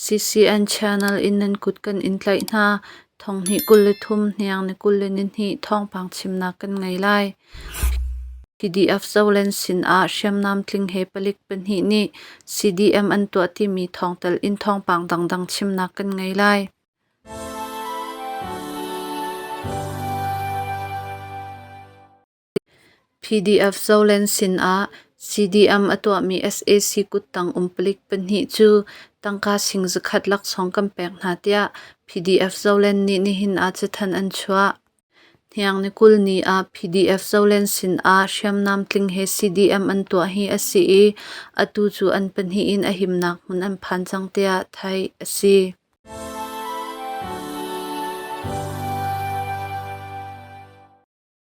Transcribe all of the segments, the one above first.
CCN channel in nan kut kan in tlaih hna. Thonghnih 23 hniang ni 22 thawngpang chimnak kan ngei lai. PDF Zoland sin ah hriamnam tling he palik pahnih nih CDM an tuah timi thawngtel in thawngpang dangdang chimnak kan ngei lai. PDF Zoland sin ah CDM a tuahmi sac kuttang um palik pahnih cu tangka sing zakhat laksawng kan pek hna tiah PDF Zoland nih nihin ah cathanh an chuah. Hniang ni 20 ni ah PDF Zoland sin ah hriamnam tling he CDM an tuah hi a si i atu cu an pahnih in a himnak hmun an phan cang tiah theih a si.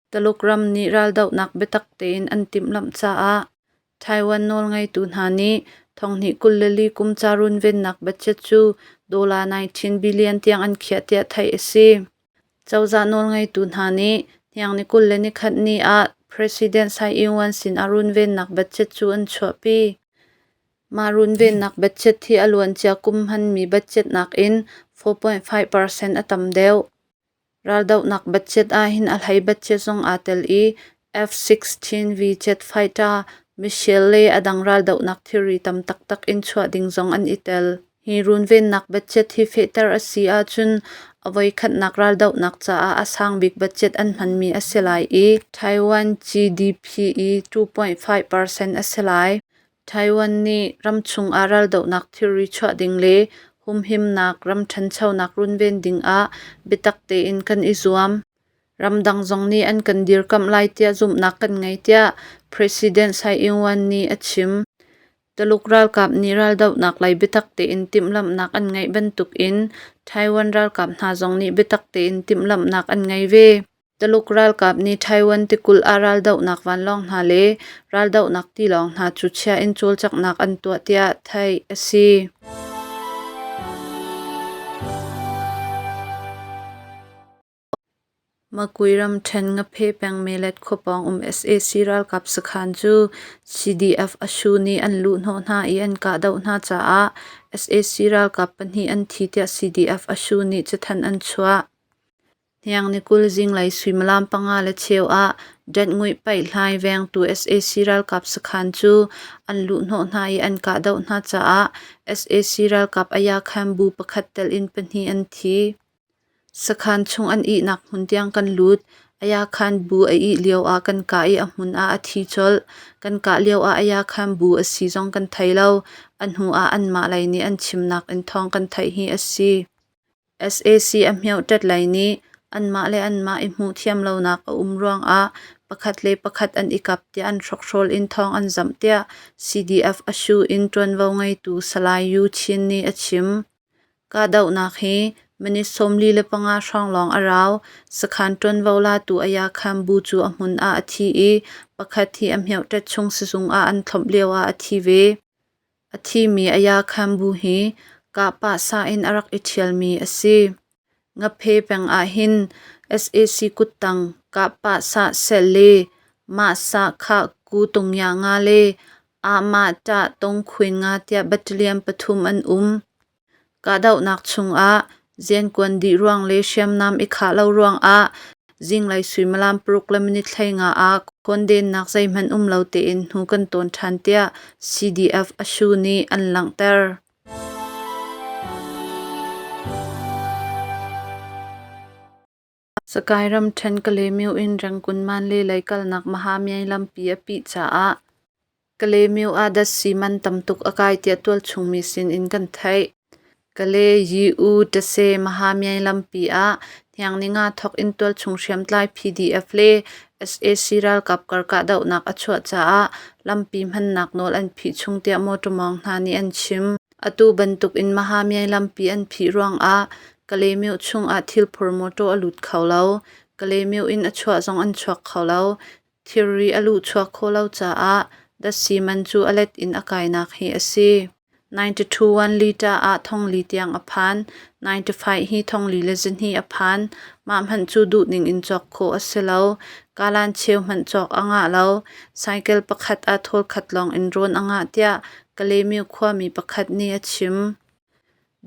Taluk ram nih raldohnak biatak tein an timhlamh caah Taiwan nawlngeitu hna nih thonghnih 24 kum ca runvennak budget cu dollar 19 billion tiang an khiah tiah theih a si. Cozah nawlngeitu hna nih hniang ni 21 ni ah President Tsai Ing-wen sin ah runvennak budget cu an chuahpi. Mah runvennak budget hi a luancia kum hmanmi budget nakin 4.5% a tam deuh. Raldohnak budget ahhin a hlei budget zong aa tel i F-16V jet fighter, missile le a dang raldohnak thilri tam taktak in chuah ding zong an i tel. Hi runvennak budget hi fehter a si ahcun a voikhatnak raldohnak caah a sang bik budget an hmanmi a si lai i Taiwan GDP i 2.5% a si lai. Taiwan nih ramchung ah raldohnak thilri chuah ding le humhimnak ram ṭhanchonak runven ding ah biatak tein kan i zuam. Ramdang zong nih an kan dirkamh lai tiah zumhnak kan ngei tiah President Tsai Ing-wen nih a chim. Taluk ralkap nih raldohnak lei biatak tein timhlamhnak an ngeih bantuk in Taiwan ralkap hna zong nih biatak tein timhlamhnak an ngei ve. Taluk ralkap nih Taiwan tikulh ah raldohnak vanlawng hna le raldohnak tilawng hna cu chia in cawlcanghnak an tuah tiah theih a si. Makui ramṭhen Ngaphe peng Melet khua pawng um sac ralkap sakhan cu CDF Ashu nih an luhhnawh hna i an kahdoh hna caah sac ralkap pahnih an thi tiah CDF Ashu nih cathanh an chuah. Hniang ni 20 zinglei suimilam panga le cheu ah Datnguih paihhlai vengtu sac ralkap sakhan cu an luhhnawh hna i an kahdoh hna caah sac ralkap ayakhan bu pakhat telh in pahnih an thi. Sakhan chung an ihnak hmun tiang kan lut. Ayakhan bu a ih lio ah kan kah i a hmun ah a thi colh. Kan kah lio ah ayakhan bu a si zong kan thei lo. A hnu ah anmah lei nih an chimnak in thawng kan theih hi a si. Sac a hmiohṭet lei nih anmah le anmah i hmuhthiam lonak a um ruangah pakhat le pakhat an i kap tiah an hrokhrawl in thawng an zamh tiah CDF Ashu in ṭuanvo ngeitu Salai Yu Chin nih a chim. Kahdohnak hi minute 45 hrawng lawng a rau. Sakhan ṭuanvo latu Ayakhan bu cu a hmun ah a thi i pakhat hi a hmiohṭet chung sizung ah an thlop lioah a thi ve. A thimi Ayakhan bu hi kahpah sa in a rak i ṭhialmi a si. Ngaphe peng ahhin sac kuttang kahpah sah seh le mah sah khah ku tungya nga le ah-mah ṭah tongkhuin nga tiah battalion pathum an um. Kahdohnak chungah ziankuan dih ruang le hriamnam i khah lo ruangah zinglei suimilam paruk le minute 15 ah khawndennak zeihmanh um lo tein hnu kan tawn ṭhan tiah CDF Ashu nih an langhter. Sakai ramṭhen Kalaymyo in Rangoon Manle lei kalnak Mahamyai lampi a pih caah Kalaymyo ah datsi man tam tuk a kai tiah tualchung mi sin in kan theih. Kale Yi-U Tase Mahamyai lampi ah hniang ninga thawk in tualchung hriamtlai PDF le sac ralkap kar kahdohnak a chuah caah lampi hmannak nawl an phih chung tiah mawṭaw mawng hna nih an chim. Atu bantuk in Mahamyai lampi an phih ruangah Kalaymyo chungah thilphur mawṭaw a lut kho lo. Kalaymyo in a chuah zong an chuak kho lo. Thilri a luhchuak khawh lo caah datsi man cu a let in a kainak hi a si. 92 one liter ah thongli tiang a phan. 95 hi thongli le zihnih a phan. Mah hmanh cu duhning in cawk khawh a si lo. Kalan cheu hmanh cawk a ngah lo. Cycle pakhat ah thawl khat lawng in rawn a ngah tiah Kalaymyo khuami pakhat nih a chim.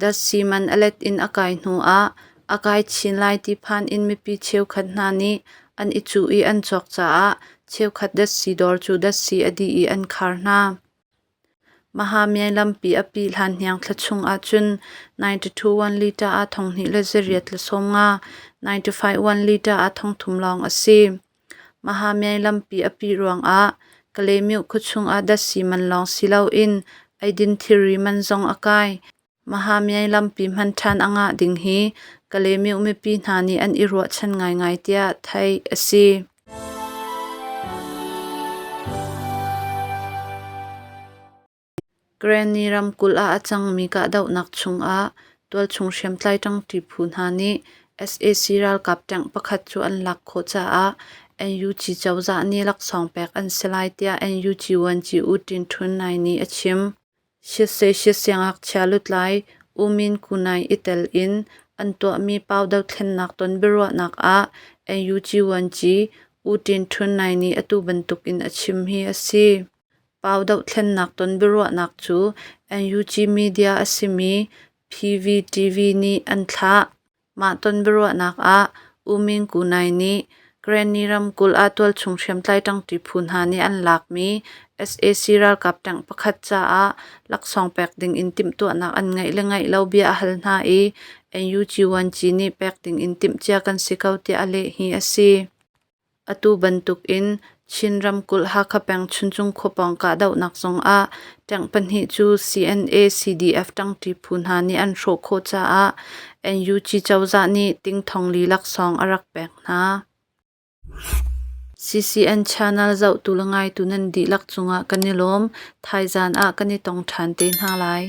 Datsi man a let in a kai hnu ah a kai chin lai ti phan in mipi cheukhat hna nih an i cuh i an cawk caah cheukhat datsi dawr cu datsi a dih i an khar hna. Mahamyai lampi a pih hlan hniang thla chung ahcun 92 1 liter ah 2,850, 95 1 liter ah 3,000 lawng a si. Mahamyai lampi a pih ruangah Kalaymyo khuachung ah datsi man lawng si loin eidin thilri man zong a kai. Mahamyai lampi hman ṭhan a ngah ding hi Kalaymyo mipi hna nih an i ruahchan ngaingai tiah theih a si. Karenni ramkulh ah a cangmi kahdohnak chungah tualchung hriamtlai ṭangṭi phu hna nih sac ralkap tank pakhat cu an lak khawh caah NUG cozah nih laksawng pek an si lai tiah NUG Vuanci U Tin Htun Nai nih a chim. Siseh siangngakchia lutlai U Min Ku Naing i tel in an tuahmi pau dothlennak ton biaruahnak ah NUG Vuanci U Tin Htun Nai nih atu bantukin a chim hi a si. Pau dohthlennak ton biaruahnak cu NUG media a simi PVTV nih an thlah. Mah ton biaruahnak ah U Min Ku Nai nih Karenni ramkulh ah tualchung hriamtlai ṭangṭi phu hna nih an lakmi sac ralkap tank pakhat caah laksawng pek ding in timhtuahnak an ngeih le ngeih lo bia a hal hna i NUG Vuanci nih pek ding in timhcia kan si ko tiah a leh hi a si. Atu bantukin Chin ramkulh Hakha peng Chuncung khua pawng kahdohnak zongah tank pahnih cu CNA-CDF ṭangṭi phu hna nih an hrawh khawh caah NUG cozah nih ting thongli laksawng a rak pek hna. CCN channel zohtu le ngaitu nan dihlak cungah kan i lawm. Thaizan ah kan i tong ṭhan te hna lai.